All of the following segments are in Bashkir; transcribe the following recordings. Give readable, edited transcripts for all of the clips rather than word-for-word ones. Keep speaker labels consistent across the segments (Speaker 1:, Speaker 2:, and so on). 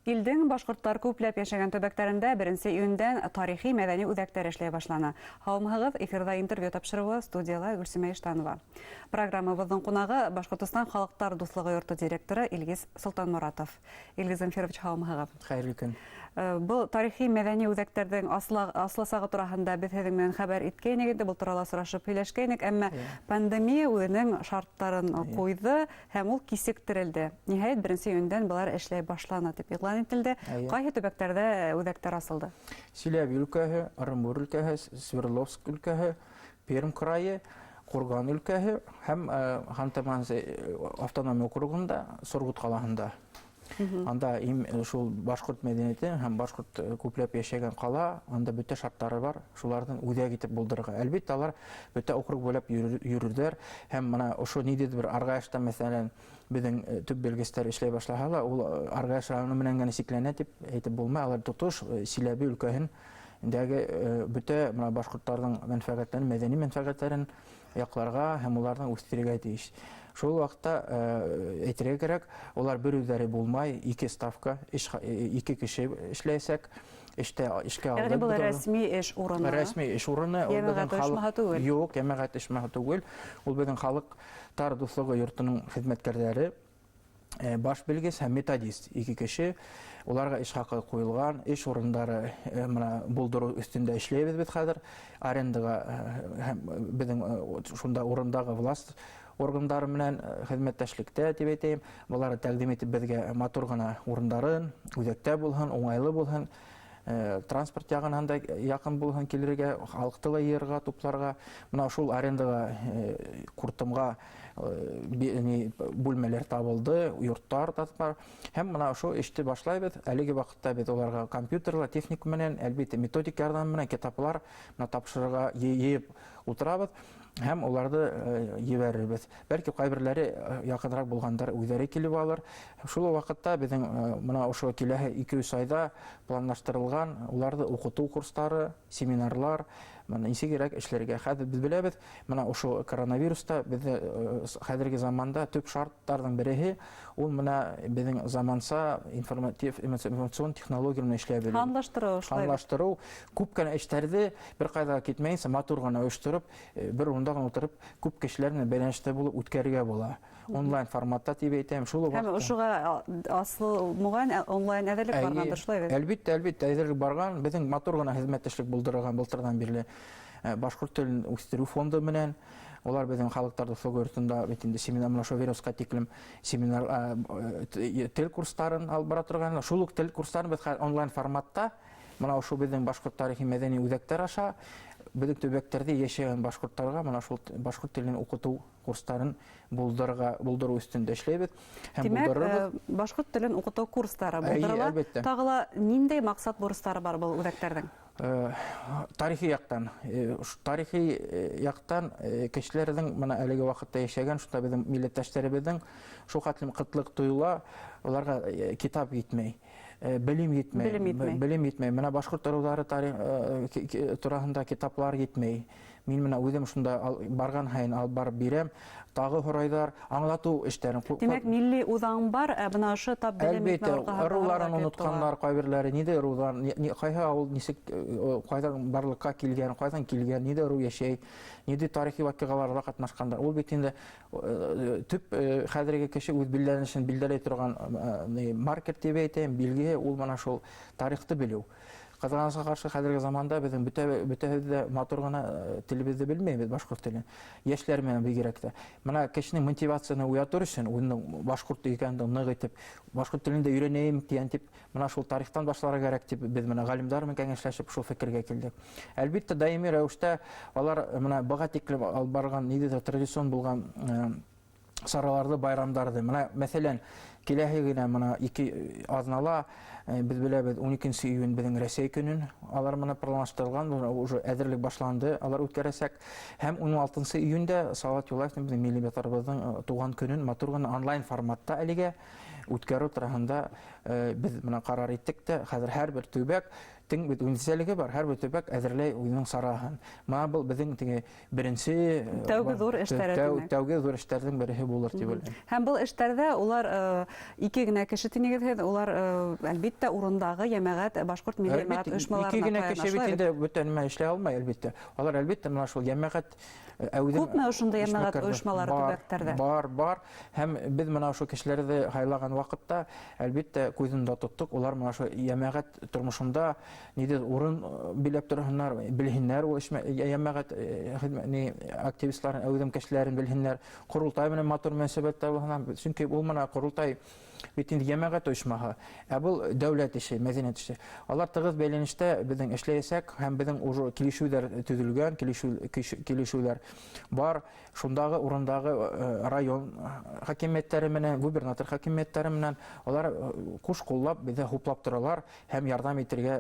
Speaker 1: Илдең башҡорттар күпләп йәшәгән төбәктәрендә 1 июндән тарихи-мәҙәни үҙәктәр эшләй башланы. Һаумыһығыҙ, эфирҙа интервью тапшырыуы, студияла Гөлсимә Иштанова. Программабыҙҙың ҡунағы Башҡортостан халыҡтар дуҫлығы йорто директоры Илгиз Солтанморатов. Илгиз Земфирович, һаумыһығыҙ.
Speaker 2: Хәйерле көн.
Speaker 1: Был тарихи-мәҙәни үҙәктәрҙең асыласағы тураһында беҙ һеҙҙең менән хәбәр иткәйнек инде, был турала сорашып һөйләшкәйнек, әммә пандемия үҙенең шарттарын ҡуйҙы һәм ул кисектерелде. Ниһайәт, 1 июндән былар эшләй башланы тип иғлан ителде. Ҡайһы төбәктәрҙә үҙәктәр асылды?
Speaker 2: Силәбе өлкәһе, Ырымбур өлкәһе, Свердловск өлкәһе, Пермь крайы, Ҡурған өлкәһе һәм Ханты-Манси автономия округында, Сургут ҡалаһында. Анда шул башҡорт мәҙәниәте һәм башҡорт күпләп йәшәгән ҡала, анда бөтә шарттары бар, шуларҙың үҙәк итеп булдырырға. Әлбиттә, алар бөтә округ буйлап йөрөрҙәр һәм мына ошо ниндәйҙер бер Арғаяшта, мәҫәлән, беҙҙең төп белгестәр эшләй башлаһа ла, ул Арғаяш районы менән генә сикләнә тип әйтеп булмай, алар тотош Силәбе өлкәһендәге бөтә мына башҡорттарҙың мәнфәғәттәрен, мәҙәни мәнфәғәттәрен яҡларға һәм уларҙы үҫтерергә тейеш. Шул ваҡытта әйтергә кәрәк, улар бер үҙҙәре булмай, ике ставка, ике кеше эшләйәсәк, эштә эшкә алды.
Speaker 1: Ягъни был рәсми эш урыны.
Speaker 2: Рәсми эш урыны, ул беҙҙең халыҡ
Speaker 1: түгел.
Speaker 2: Юҡ, йәмәғәт оешмаһы түгел. Ул беҙҙең халыҡтар дуҫлығы йортоноң хеҙмәткәрҙәре. Баш белгес һәм методист ике кеше, уларға эш хаҡы ҡуйылған, эш урындары мына булдырыу өҫтөндә эшләйбеҙ беҙ хәҙер, арендаға һәм беҙҙең шунда урындағы власть органдары менән хеҙмәттәшлектә тип әйтәйем, былары тәҡдим итеп беҙгә матур ғына урындарын, үҙәктә булһын, уңайлы булһын, транспорт яғынан да яҡын булһын килергә, халыҡты ла йыйырға, тупларға. Мына шул арендаға ҡуртымға бүлмәләр табылды, йорттар бар. Һәм мына ошо эште башлайбыҙ. Әлеге ваҡытта беҙ уларға компьютерлар, техника менән, әлбиттә, методик ярҙам менән китаплар мына тапшырырға йыйып ултырабыҙ һәм уларҙы ебәрербеҙ. Бәлки ҡайберләре яҡыныраҡ булғандар үҙҙәре килеп алыр. Шул уҡ ваҡытта беҙҙең мына ошо киләһе 2-3 айҙа планлаштырылған уларҙы уҡытыу курстары, семинарлар, мына нисегерәк эшләргә. Хәҙер беҙ беләбеҙ, мына ошо коронавируста беҙҙе хәҙерге заманда төп шарттарҙың береһе ул мына беҙҙең заманса информацион технология менән эшләй белеү.
Speaker 1: Һанлаштырыу, шулай бит.
Speaker 2: Һанлаштырыу, күп кенә эштәрҙе бер ҡайҙа китмәйенсә матур ғына ойоштороп, бер урында ғына ултырып, күп кешеләр менән бәйләнештә булып үткәрергә була. Онлайн форматта тип әйтәм, шул уҡ
Speaker 1: Һәм
Speaker 2: ваҡытта.
Speaker 1: ошоға асыл моғайын онлайн әҙерлек барғандыр, шулай бит?
Speaker 2: Әлбиттә, әлбиттә, әҙерлек барған. Беҙҙең матур ғына хеҙмәттәшлек булдырылған былтырҙан бирле башҡорт телен үҫтереү фонды менән. Улар беҙҙең халыҡтар дуҫлығы йортонда бит инде семинар, мына ошо вирусҡа тиклем семинар, тел курстарын алып бара торған. Шул уҡ тел курстарын беҙ хәҙер онлайн форматта, мына ошо беҙҙең башҡорт тарихи мәҙәни үҙәктәр аша беҙҙең төбәктәрҙә йәшәгән башҡорттарға мына шул башҡорт телен уҡытыу курстарын булдырыу өҫтөндә эшләйбеҙ һәм
Speaker 1: Тимәк,
Speaker 2: булдырырбыҙ.
Speaker 1: Башҡорт телен уҡытыу курстары
Speaker 2: Әйе,
Speaker 1: булдырыла.
Speaker 2: әлбиттә.
Speaker 1: Тағы ла ниндәй маҡсат бурыстары бар был үҙәктәрҙең?
Speaker 2: Тарихи яҡтан, кешеләрҙең мына әлеге ваҡытта йәшәгән, шунда беҙҙең милләттәштәребеҙҙең шул хәтлем ҡытлыҡ тойола, уларға китап етмәй, белем етмәй,
Speaker 1: Белем етмәй.
Speaker 2: Белем етмәй. Мына башҡорт ырыуҙары тураһында китаплар етмәй. Мин мына үҙем шунда барған һайын алып барып бирәм, тағы һорайҙар, аңлатыу эштәрен
Speaker 1: Тимәк, милли үҙаң бар, ә бына ошо тап белем
Speaker 2: Әлбиттә,
Speaker 1: етмәү арҡаһында
Speaker 2: ырыуҙарын
Speaker 1: ырыуҙар килеп
Speaker 2: онотҡандар
Speaker 1: тыуа.
Speaker 2: ҡайберләре, ниндәй ырыуҙар, ҡайһы ауыл нисек, ҡайҙан барлыҡҡа килгән, ҡайҙан килгән, ниндәй ырыу йәшәй, ниндәй тарихи ваҡиғаларҙа ҡатнашҡандар. Ул бит инде төп хәҙерге кеше үҙ билдәләнешен билдәләй торған маркер тип әйтәйем, билгеһе ул мына шул тарихты белеү. Ҡыҙғанысҡа ҡаршы хәҙерге заманда беҙҙең бөтәбеҙ ҙә матур ғына телебеҙҙе белмәйбеҙ, башҡорт телен. Йәшләр менән бигерәк тә. Мына кешенең мотивацияны уятыр өсөн, үҙенең башҡорт икәнен ныҡ итеп, башҡорт телен дә өйрәнәйем тигән тип, мына шул тарихтан башларға кәрәк тип беҙ мына ғалимдар менән кәңәшләшеп шул фекергә килдек. Әлбиттә, даими рәүештә алар мына быға тиклем алып барған ниндәйҙер традицион булған сараларҙы, байрамдарҙы. Мына, мәҫәлән, киләһе генә мына 2 аҙнала беҙ беләбеҙ, 12 июнь беҙҙең Рәсәй көнөн, алар мына планлаштырылған, бына уже әҙерлек башланды, алар үткәрәсәк. Һәм 16 июндә Салават Юлаевтың беҙҙең милли батырыбыҙҙың тыуған көнөн матур ғына онлайн форматта әлегә үткәреү тураһында беҙ мына ҡарар иттек тә, хәҙер һәр бер төбәк төбәктең бит үзенсәлеге бар, һәрбер төбәк әҙерләй үҙенең сараһын. Мына был беҙҙең теге беренсе
Speaker 1: тәүге ҙур эштәр,
Speaker 2: тәүге ҙур эштәрҙең береһе булыр тип уйлайым.
Speaker 1: Һәм был эштәрҙә улар ике генә кеше тинегеҙ һеҙ, улар әлбиттә урындағы йәмәғәт, башҡорт милли йәмәғәт ойошмаларына
Speaker 2: ике генә кеше бит инде бөтә нәмә эшләй алмай, әлбиттә. Алар әлбиттә мына шул йәмәғәт
Speaker 1: әүҙем. Күпме ошондай йәмәғәт ойошмалары төбәктәрҙә?
Speaker 2: Бар, бар. Һәм беҙ мына ошо кешеләрҙе һайлаған ваҡытта әлбиттә күҙендә тоттоҡ, улар мына ошо йәмәғәт тормошонда ниндәйҙер урын биләп торһоннар, белһеннәр ул йәмәғәт ни активистларын, әүҙем кешеләрен белһеннәр, ҡоролтай менән матур мөнәсәбәттә булһыннар. Сөнки ул мына ҡоролтай бит инде йәмәғәт ойошмаһы, ә был дәүләт эше, мәҙәниәт эше. Алар тығыҙ бәйләнештә беҙҙең эшләйәсәк, һәм беҙҙең уже килешеүҙәр төҙөлгән, килешеүҙәр бар. Шундағы урындағы район хакимиәттәре менән, губернатор хакимиәттәре менән алар ҡуш ҡуллап беҙҙе хуплап торалар һәм ярҙам итергә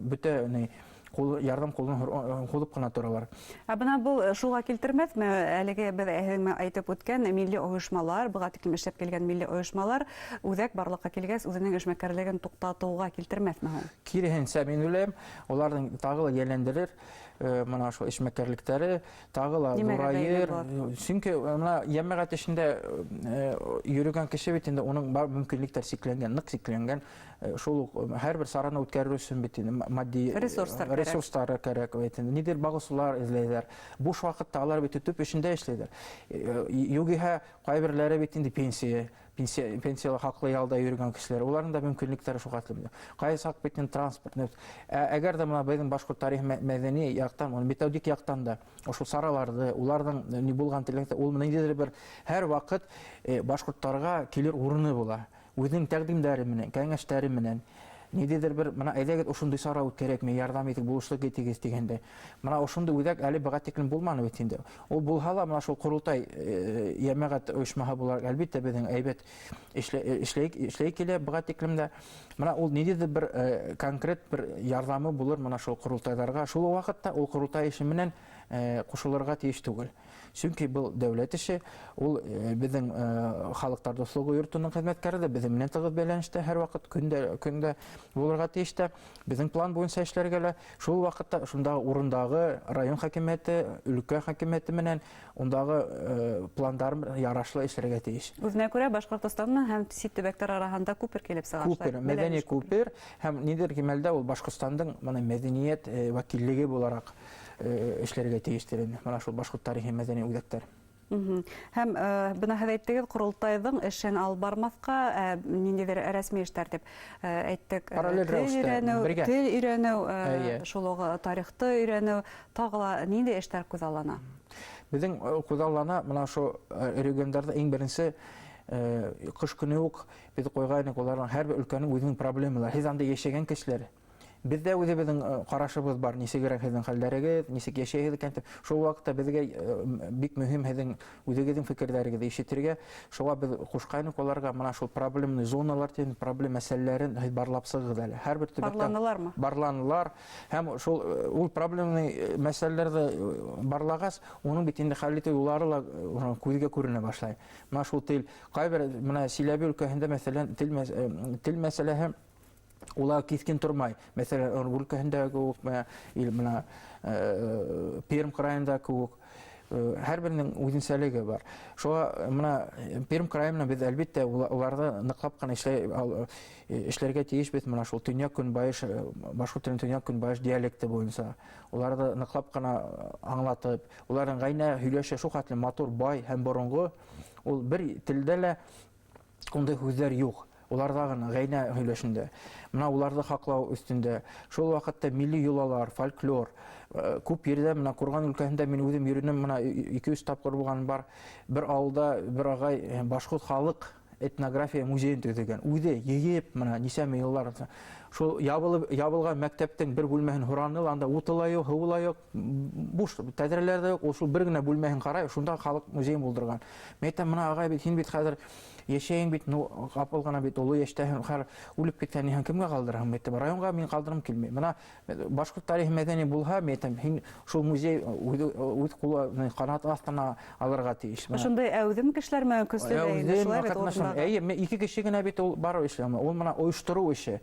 Speaker 2: бөтә ни ҡул, ярҙам ҡулын һуҙып ҡына торалар.
Speaker 1: Ә бына был шуға килтермәҫме, әлеге беҙ һеҙҙең әйтеп үткән милли ойошмалар, быға тиклем эшләп килгән милли ойошмалар үҙәк барлыҡҡа килгәс үҙенең эшмәкәрлеген туҡтатыуға килтермәҫме һуң?
Speaker 2: Киреһенсә, мин уйлайым, уларҙың тағы ла йәлләндерер мына шул эшмәкәрлектәре тағы ла ҙурайыр. Сөнки мына йәмәғәт эшендә йөрөгән кеше бит инде уның бар мөмкинлектәр сикләнгән, ныҡ сикләнгән. Шул уҡ һәр бер сараны үткәрер өсөн бит инде матди
Speaker 1: ресурстар
Speaker 2: кәрәк. Ресурстары кәрәк бит инде. Ниҙер бағыусылар эҙләйҙәр. Буш ваҡытта алар бит төп эшендә эшләйҙәр. Юғиһә ҡайберләре бит инде пенсияла хаҡлы ялда йөрөгән кешеләр, уларҙың да мөмкинлектәре шуға тиклем. Ҡайһы саҡ бит инде транспорт. Әгәр ҙә бына беҙҙең башҡорт тарихы мәҙәни яҡтан, методик яҡтан да ошо сараларҙы, уларҙың ни булған теләктә, ул ниндәйҙер бер һәр ваҡыт башҡорттарға килер урыны була. Үҙенең тәҡдимдәре менән, кәңәштәре менән. Ниндәйҙер бер мына әйҙәгеҙ ошондай сара үткәрәкме, ярҙам итеп, булышлыҡ итегеҙ тигәндә. Мына ошондай үҙәк әле быға тиклем булманы бит инде. Ул булһа ла мына шул ҡоролтай йәмәғәт ойошмаһы булараҡ әлбиттә беҙҙең әйбәт эшләй килә быға тиклем дә. Мына ул ниндәйҙер бер конкрет бер ярҙамы булыр мына шул ҡоролтайҙарға. Шул уҡ ваҡытта ул ҡоролтай эше менән ҡушылырға тейеш түгел. Сөнки был дәүләт эше, ул беҙҙең халыҡтар дуҫлығы йортоноң хеҙмәткәре ҙә беҙҙең менән тығыҙ бәйләнештә һәр ваҡыт көндә булырға тейеш тә, беҙҙең план буйынса эшләргә лә. Шул ваҡытта шундағы урындағы район хакимиәте, өлкә хакимиәте менән ундағы пландар ярашлы эшләргә тейеш.
Speaker 1: Үҙенә күрә Башҡортостан менән һәм сит төбәктәр араһында күпер килеп сыға.
Speaker 2: Күпер, мәҙәни күпер һәм ниндәйҙер кимәлдә ул Башҡортостандың мына мәҙәниәт вәкиллеге булараҡ эшләргә тейештер инде. Мына шул башҡорт тарихи мәҙәни үҙәктәр.
Speaker 1: Һәм бына һеҙ әйттегеҙ, ҡоролтайҙың эшен алып бармаҫҡа, ниндәйҙер рәсми эштәр тип әйттек.
Speaker 2: Параллель рәүештә бергә.
Speaker 1: Тел өйрәнеү, шул уҡ тарихты өйрәнеү, тағы ла ниндәй эштәр күҙаллана?
Speaker 2: Беҙҙең күҙаллана мына ошо региондарҙа иң беренсе ҡыш көнө үк беҙ ҡуйғайныҡ, уларҙың һәр бер өлкәнең үҙенең проблемалары. Һеҙ анда йәшәгән кешеләр. Беҙҙә үҙебеҙҙең ҡарашыбыҙ бар, нисегерәк һеҙҙең хәлдәрегеҙ, нисек йәшәйһегеҙ икән тип. Шул ваҡытта беҙгә бик мөһим һеҙҙең үҙегеҙҙең фекерҙәрегеҙҙе ишетергә. Шуға беҙ ҡушҡайныҡ уларға мына шул проблемный зоналар тигән проблем мәсьәләләрен һеҙ барлап сығығыҙ әле. Һәр бер төбәктә
Speaker 1: барланылармы?
Speaker 2: Барланылар. Һәм шул ул проблемный мәсьәләләрҙе барлағас, уның бит инде хәл итеү юллары ла күҙгә күренә башлай. Мына шул тел, ҡайбер мына Силәбе өлкәһендә мәҫәлән тел мәсьәләһе улар киҫкен тормай. Мәҫәлән, Оренбург өлкәһендә кеүек, мына Пермь крайында кеүек, һәр беренең үҙенсәлеге бар. Шуға мына Пермь крайы менән беҙ әлбиттә уларҙы ныҡлап ҡына эшләргә тейешбеҙ. Мына шул төньяҡ-көнбайыш, башҡорт теленең төньяҡ-көнбайыш диалекты буйынса уларҙы ныҡлап ҡына аңлатып, уларҙың ғәйнә һөйләше шул хәтлем матур, бай һәм боронғо, ул бер телдә лә ундай һүҙҙәр юҡ. Уларҙа ғына ғәйнә һөйләшендә. Мына уларҙы һаҡлау өҫтөндә. Шул ваҡытта милли йолалар, фольклор, күп ерҙә мына Ҡурған өлкәһендә мин үҙем йөрөнөм, мына ике-өс тапҡыр булған бар. Бер ауылда бер ағай башҡорт халыҡ этнография музейын төҙөгән. Үҙе йыйып, мына нисәмә йыллар шул ябылған мәктәптең бер бүлмәһен һораны ла, анда уты ла юҡ, һыуы ла юҡ, буш тәҙрәләр ҙә юҡ, ул шул бер генә бүлмәһен ҡарай, шунда халыҡ музейын булдырған. Мин әйтәм, мына ағай бит, һин бит хәҙер йәшәйең бит, ну, ҡапыл ғына бит, оло йәштәһең, хәҙер үлеп киткән, һин кемгә ҡалдыраһың? Мин әйтәм, районға мин ҡалдырғым килмәй. Мына башҡорт тарихы мәҙәни булһа, мин әйтәм, һин шул музей үҙ ҡулы, ҡанат аҫтына алырға тейеш. Мына
Speaker 1: Ошондай әүҙем кешеләр менән көслө
Speaker 2: Әүҙем,
Speaker 1: бәйле, шулай бит
Speaker 2: ҡатнашам.
Speaker 1: урындағы.
Speaker 2: Эйе, мин ике кеше генә бит ул барып эшләй алмай. Ул мына ойоштороу эше.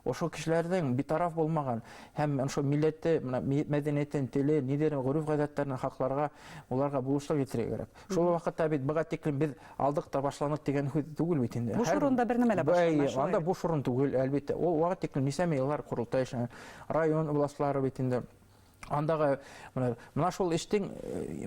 Speaker 2: Ошо кешеләрҙең битараф булмаған һәм ошо милләте, мәҙәниәтен, теле, ниҙәрен, ғөрөф-ғәҙәттәрен һаҡларға, уларға булышлыҡ итергә кәрәк. Шул ваҡытта бит быға тиклем беҙ алдыҡ та башланыҡ тигән һүҙ түгел бит инде.
Speaker 1: Буш урында бер нәмә лә башланмай.
Speaker 2: Анда буш урын түгел, әлбиттә. Ул ваҡыт тиклем нисәмә йыллар ҡоролтай эшләне. Район властлары бит инде. Андағы мына шул эштең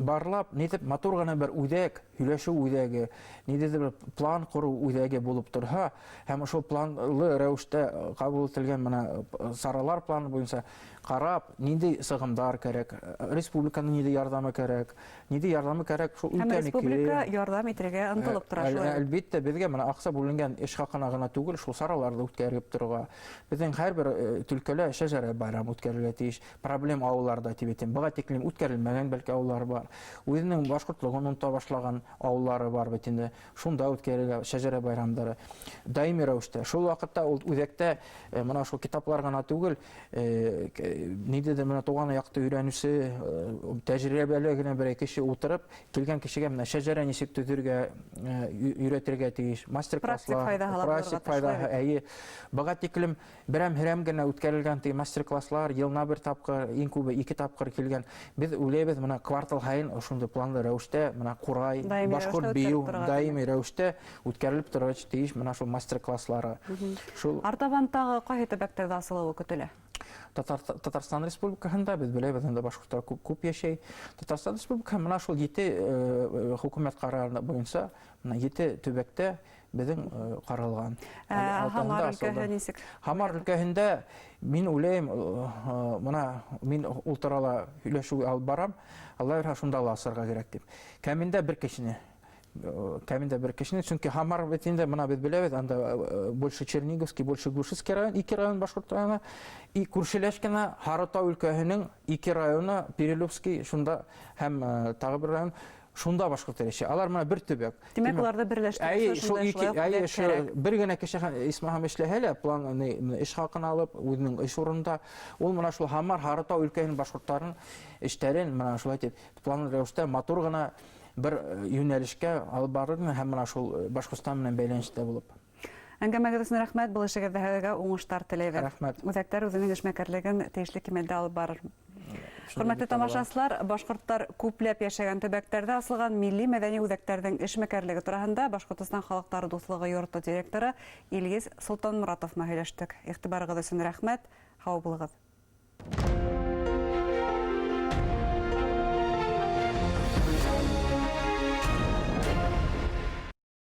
Speaker 2: барлап, нитеп матур ғына бер үҙәк, һөйләшеү үҙәге, ниндәйҙер бер план ҡороу үҙәге булып торһа, һәм ошол планлы рәүештә ҡабул ителгән мына саралар планы буйынса ҡарап, ниндәй сығымдар кәрәк, республиканың ниндәй ярҙамы кәрәк, ниндәй ярҙамы кәрәк, шул
Speaker 1: өлкәнеке. Һәм республика ярҙам итергә ынтылып тора шулай.
Speaker 2: Әлбиттә, беҙгә мына аҡса бүленгән эш хаҡына ғына түгел, шул сараларҙы үткәреп торорға. Беҙҙең һәр бер өлкәлә шәжәрә байрам үткәрелергә тейеш. Проблем ауылларда тип әйтәм. Быға тиклем үткәрелмәгән бәлки ауыллар бар. Үҙенең башҡортлоғон онота башлаған ауыллары бар бит инде. Шунда үткәрелә шәжәрә байрамдары. Даими рәүештә. Шул ваҡытта ул үҙәктә мына шул китаплар ғына түгел, ниндәйҙер мына туған яҡты өйрәнеүсе, тәжрибәле генә бер кеше ултырып, килгән кешегә мына шәжәрә нисек төҙөргә, өйрәтергә тейеш. Мастер-класслар, практик файҙаһы, әйе. Быға тиклем берәм-һерәм генә үткәрелгән теге мастер-класслар йылына бер тапҡыр, иң күбе 2 тапҡыр килгән. Беҙ уйлайбыҙ, мына квартал һайын ошондай планлы рәүештә, мына ҡурай, башҡорт бейеү даими рәүештә үткәрелеп торорға тейеш мына шул мастер-класслары.
Speaker 1: Шул артабан тағы ҡайһы төбәктәрҙә асылыуы көтөлә?
Speaker 2: Татарстан Республикаһында беҙ беләбеҙ, анда башҡорттар күп йәшәй. Татарстан Республикаһы мына шул 7 хөкүмәт ҡарары буйынса мына 7 төбәктә беҙҙең ҡаралған.
Speaker 1: Һамар өлкәһе нисек?
Speaker 2: Һамар өлкәһендә мин уйлайым, мына мин ул турала һөйләшеү алып барам, Алла бирһә шунда ла асырға кәрәк тип. Кәмендә бер кешене. Кәмендә бер кешене, сөнки Һамар бит инде мына беҙ беләбеҙ, анда больше Черниговский, больше Глушицкий район, 2 район башҡорт районы, и күршеләш кенә Һарытау өлкәһенең 2 районы, Перелюбский, шунда һәм тағы бер район, шунда башҡорттар йәшәй. Алар мына бер төбәк.
Speaker 1: Тимәк, уларҙы берләштереп,
Speaker 2: шул ике, бер генә кеше исмаһам эшләһә лә, план эш хаҡын алып, үҙенең эш урынында, ул мына шул Һамар, Һарытау өлкәһенең башҡорттарының эштәрен мына шулай итеп планлы рәүештә матур ғына бер йүнәлешкә алып барыр һәм мына шул Башҡортостан менән бәйләнештә булып.
Speaker 1: Әңгәмәгеҙ өсөн рәхмәт, был эшегеҙҙә һеҙгә уңыштар теләйбеҙ.
Speaker 2: Рәхмәт.
Speaker 1: Үҙәктәр үҙенең эшмәкәрлеген тейешле кимәлдә алып барыр. Хөрмәтле тамашасылар, башҡорттар күпләп йәшәгән төбәктәрҙә асылған милли мәҙәни үҙәктәрҙең эшмәкәрлеге тураһында Башҡортостан халыҡтары дуҫлығы йорто директоры Илгиз Солтанморатов менән һөйләштек. Иғтибарығыҙ өсөн рәхмәт, һау булығыҙ.